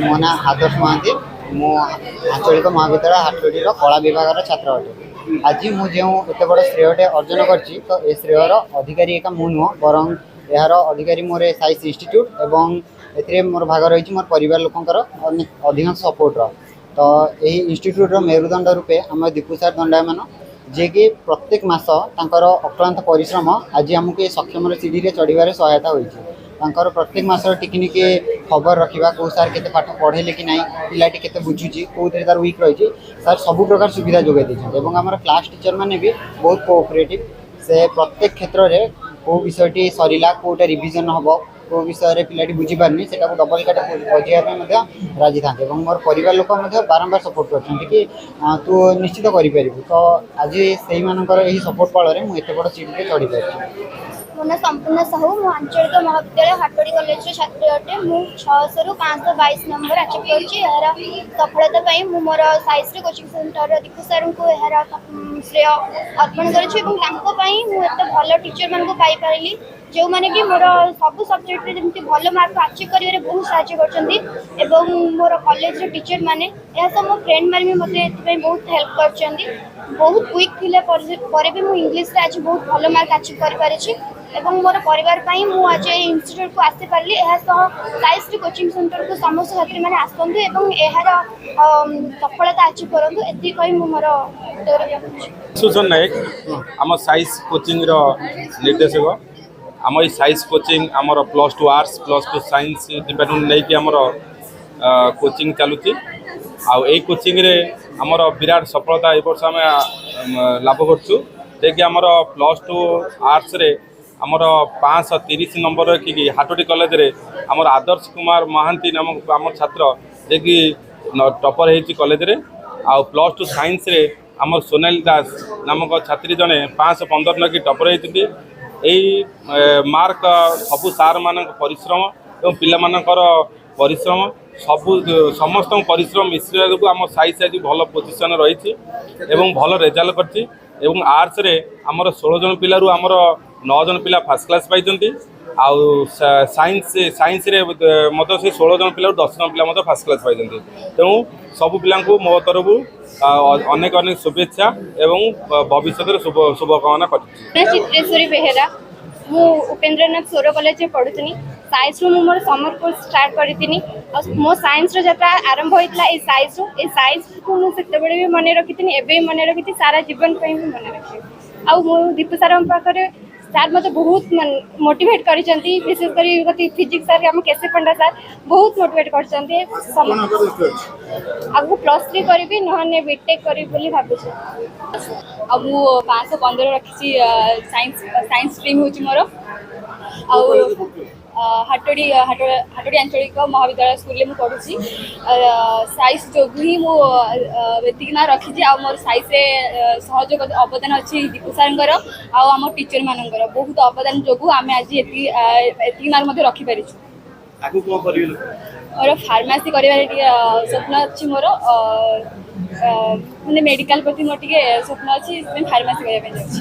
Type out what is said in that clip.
ମୋ ନାଁ ଆଦର୍ଶ ମହାନ୍ତି। ମୁଁ ଆଞ୍ଚଳିକ ମହାବିଦ୍ୟାଳୟ ହାଟଡିର କଳା ବିଭାଗର ଛାତ୍ର ଅଟେ। ଆଜି ମୁଁ ଯେଉଁ ଏତେ ବଡ଼ ଶ୍ରେୟଟେ ଅର୍ଜନ କରିଛି, ତ ଏ ଶ୍ରେୟର ଅଧିକାରୀ ଏକା ମୁଁ ନୁହଁ, ବରଂ ଏହାର ଅଧିକାରୀ ମୋର ଏ ସାଇସ୍ ଇନଷ୍ଟିଚ୍ୟୁଟ୍ ଏବଂ ଏଥିରେ ମୋର ଭାଗ ରହିଛି ମୋର ପରିବାର ଲୋକଙ୍କର ଅଧିକାଂଶ ସପୋର୍ଟର। ତ ଏହି ଇନଷ୍ଟିଚ୍ୟୁଟ୍ର ମେରୁଦଣ୍ଡ ରୂପେ ଆମ ଦୀପୁ ସାର୍ ଦଣ୍ଡାୟମାନ, ଯିଏକି ପ୍ରତ୍ୟେକ ମାସ ତାଙ୍କର ଅକ୍ଳାନ୍ତ ପରିଶ୍ରମ ଆଜି ଆମକୁ ଏ ସକ୍ଷମର ସିଡ଼ିରେ ଚଢ଼ିବାରେ ସହାୟତା ହୋଇଛି। ତାଙ୍କର ପ୍ରତ୍ୟେକ ମାସର ଟିକିନିକି ଖବର ରଖିବା, କେଉଁ ସାର୍ କେତେ ପାଠ ପଢ଼େଇଲେ କି ନାହିଁ, ପିଲାଟି କେତେ ବୁଝୁଛି, କେଉଁଥିରେ ତାର ୱିକ୍ ରହିଛି, ସାର୍ ସବୁ ପ୍ରକାର ସୁବିଧା ଯୋଗାଇ ଦେଇଛନ୍ତି। ଏବଂ ଆମର କ୍ଲାସ୍ ଟିଚର୍ ମାନେ ବି ବହୁତ କୋଅପରେଟିଭ୍। ସେ ପ୍ରତ୍ୟେକ କ୍ଷେତ୍ରରେ କେଉଁ ବିଷୟଟି ସରିଲା, କେଉଁଟା ରିଭିଜନ୍ ହେବ, କେଉଁ ବିଷୟରେ ପିଲାଟି ବୁଝିପାରୁନି, ସେଟାକୁ ଡବଲ୍ କାଟ ବଜେଇବା ପାଇଁ ମଧ୍ୟ ରାଜି ଥାନ୍ତି। ଏବଂ ମୋର ପରିବାର ଲୋକ ମଧ୍ୟ ବାରମ୍ବାର ସପୋର୍ଟ କରିଛନ୍ତି କି ତୁ ନିଶ୍ଚିତ କରିପାରିବୁ। ତ ଆଜି ସେଇମାନଙ୍କର ଏହି ସପୋର୍ଟ ବଳରେ ମୁଁ ଏତେ ବଡ଼ ସିଡ଼ିରେ ଚଢ଼ିପାରିଛି। ମୋ ନାଁ ସମ୍ପୂର୍ଣ୍ଣ ସାହୁ। ମୁଁ ଆଞ୍ଚଳିକ ମହାବିଦ୍ୟାଳୟ ହାଟଡି କଲେଜର ଛାତ୍ରୀ ଅଟେ। ମୁଁ 600ରୁ 522 ନମ୍ବର ଆଚିଭ୍ କରିଛି। ଏହାର ସଫଳତା ପାଇଁ ମୁଁ ମୋର ସାଇଶ୍ରୀ କୋଚିଂ ସେଣ୍ଟରର ଦୀପୁ ସାର୍ଙ୍କୁ ଏହାର ଶ୍ରେୟ ଅର୍ପଣ କରିଛି ଏବଂ ତାଙ୍କ ପାଇଁ ମୁଁ ଏତେ ଭଲ ଟିଚରମାନଙ୍କୁ ପାଇପାରିଲି, ଯେଉଁମାନେ କି ମୋର ସବୁ ସବଜେକ୍ଟରେ ଯେମିତି ଭଲ ମାର୍କ ଆଚିଭ୍ କରିବାରେ ବହୁତ ସାହାଯ୍ୟ କରିଛନ୍ତି ଏବଂ ମୋର କଲେଜର ଟିଚରମାନେ, ଏହା ସହ ମୋ ଫ୍ରେଣ୍ଡମାନେ ବି ମୋତେ ଏଥିପାଇଁ ବହୁତ ହେଲ୍ପ କରିଛନ୍ତି। ବହୁତ ୱିକ୍ ଥିଲା ପରେ ବି ମୁଁ ଇଂଲିଶରେ ଆଜି ବହୁତ ଭଲ ମାର୍କ ଆଚିଭ୍ କରିପାରିଛି ଏବଂ ମୋର ପରିବାର ପାଇଁ ମୁଁ ଆଜି ଏଇ ଇନଷ୍ଟିଚ୍ୟୁଟ୍କୁ ଆସିପାରିଲି। ଏହା ସହ ସାଇଶ୍ରୀ କୋଚିଂ ସେଣ୍ଟରକୁ ସମସ୍ତ ଛାତ୍ରୀମାନେ ଆସନ୍ତୁ ଏବଂ ଏହାର ସଫଳତା ଆଚିଭ୍ କରନ୍ତୁ, ଏତିକି କହି ମୁଁ ମୋର ଉତ୍ତର ରଖୁଛି। ସୁଶନ ନାୟକ, ଆମ ସାଇସ୍ କୋଚିଂର ନିର୍ଦ୍ଦେଶକ। ଆମ ଏଇ ସାଇସ୍ କୋଚିଂ ଆମର +2 ଆର୍ଟ୍ସ, +2 ସାଇନ୍ସ ଡିପାର୍ଟମେଣ୍ଟ ନେଇକି ଆମର କୋଚିଂ ଚାଲୁଛି। ଆଉ ଏଇ କୋଚିଂରେ ଆମର ବିରାଟ ସଫଳତା ଏ ବର୍ଷ ଆମେ ଲାଭ କରୁଛୁ, ଯେ କି ଆମର +2 ଆର୍ଟ୍ସରେ ଆମର 530 ନମ୍ବର ରଖିକି ହାଟଡି କଲେଜରେ ଆମର ଆଦର୍ଶ କୁମାର ମହାନ୍ତି ନାମକ ଆମ ଛାତ୍ର ଯିଏକି ଟପର ହେଇଛି କଲେଜରେ। ଆଉ +2 ସାଇନ୍ସରେ ଆମର ସୋନାଲି ଦାସ ନାମକ ଛାତ୍ରୀ ଜଣେ 515 ରଖି ଟପର ହେଇଛନ୍ତି। ଏଇ ମାର୍କ ସବୁ ସାର୍ମାନଙ୍କ ପରିଶ୍ରମ ଏବଂ ପିଲାମାନଙ୍କର ପରିଶ୍ରମ, ସବୁ ସମସ୍ତଙ୍କ ପରିଶ୍ରମ ମିଶିବା ଯୋଗୁଁ ଆମ ସାଇସ୍ ଆଜି ଭଲ ପୋଜିସନ୍ ରହିଛି ଏବଂ ଭଲ ରେଜଲ୍ଟ କରିଛି। ଏବଂ ଆର୍ଟ୍ସରେ ଆମର 16 ଜଣ ପିଲାରୁ ଆମର ନଅ ଜଣ ପିଲା ଫାର୍ଷ୍ଟ କ୍ଲାସ୍ ପାଇଛନ୍ତି। ଆଉ ସାଇନ୍ସରେ ମଧ୍ୟ ସେ 16 ଜଣ ପିଲାରୁ 10 ଜଣ ପିଲା ମଧ୍ୟ ଫାର୍ଷ୍ଟ କ୍ଲାସ୍ ପାଇଛନ୍ତି। ତେଣୁ ସବୁ ପିଲାଙ୍କୁ ମୋ ତରଫରୁ ଅନେକ ଅନେକ ଶୁଭେଚ୍ଛା ଏବଂ ଭବିଷ୍ୟତରେ ଶୁଭକାମନା କରୁଛି। ନାଁ ଚିତ୍ରେଶ୍ୱରୀ ବେହେରା। ମୁଁ ଉପେନ୍ଦ୍ରନାଥ ସୌର କଲେଜରେ ପଢ଼ୁଥିଲି। ସାଇନ୍ସରୁ ମୁଁ ମୋର ସମର କୋର୍ସ ଷ୍ଟାର୍ଟ କରିଥିଲି ଆଉ ମୋ ସାଇନ୍ସର ଯାତ୍ରା ଆରମ୍ଭ ହୋଇଥିଲା ଏଇ ସାଇନ୍ସରୁ। ଏଇ ସାଇନ୍ସକୁ ମୁଁ ସେତେବେଳେ ବି ମନେ ରଖିଥିଲି, ଏବେ ବି ମନେ ରଖିଛି, ସାରା ଜୀବନ ପାଇଁ ବି ମନେ ରଖିବି। ଆଉ ମୁଁ ଦୀପୁ ସାର୍ଙ୍କ ପାଖରେ, ସାର୍ ମୋତେ ବହୁତ ମୋଟିଭେଟ୍ କରିଛନ୍ତି। ବିଶେଷ କରି ମୋତେ ଫିଜିକ୍ସ ସାର୍, ଆମ କେଶବ ପଣ୍ଡା ସାର୍ ବହୁତ ମୋଟିଭେଟ୍ କରିଛନ୍ତି। ଆଗକୁ +3 କରିବି, ନହେଲେ ବିଟେକ୍ କରିବି ବୋଲି ଭାବୁଛି। ଆଉ ମୁଁ 515 ରଖିଛି। ସାଇନ୍ସ ଷ୍ଟ୍ରିମ୍ ହେଉଛି ମୋର। ଆଉ ହାଟଡ଼ି ହାଟଡ଼ି ଆଞ୍ଚଳିକ ମହାବିଦ୍ୟାଳୟ ସ୍କୁଲରେ ମୁଁ ପଢ଼ୁଛି। ସାଇନ୍ସ ଯୋଗୁଁ ହିଁ ମୁଁ ଏତିକି ମାର୍କ ରଖିଛି। ଆଉ ମୋର ସାଇନ୍ସରେ ସହଯୋଗ, ଅବଦାନ ଅଛି ଦୀପୁ ସାର୍ଙ୍କର ଆଉ ଆମ ଟିଚରମାନଙ୍କର ବହୁତ ଅବଦାନ ଯୋଗୁଁ ଆମେ ଆଜି ଏତିକି ମାର୍କ ମଧ୍ୟ ରଖିପାରିଛୁ। ଆଗକୁ କଣ କରିବେ? ମୋର ଫାର୍ମାସି କରିବାରେ ଟିକେ ସ୍ୱପ୍ନ ଅଛି ମୋର। ମାନେ ମେଡ଼ିକାଲ ପ୍ରତି ମୋର ଟିକେ ସ୍ୱପ୍ନ ଅଛି, ସେଥିପାଇଁ ଫାର୍ମାସି କରିବା ପାଇଁ ଯାଉଛି।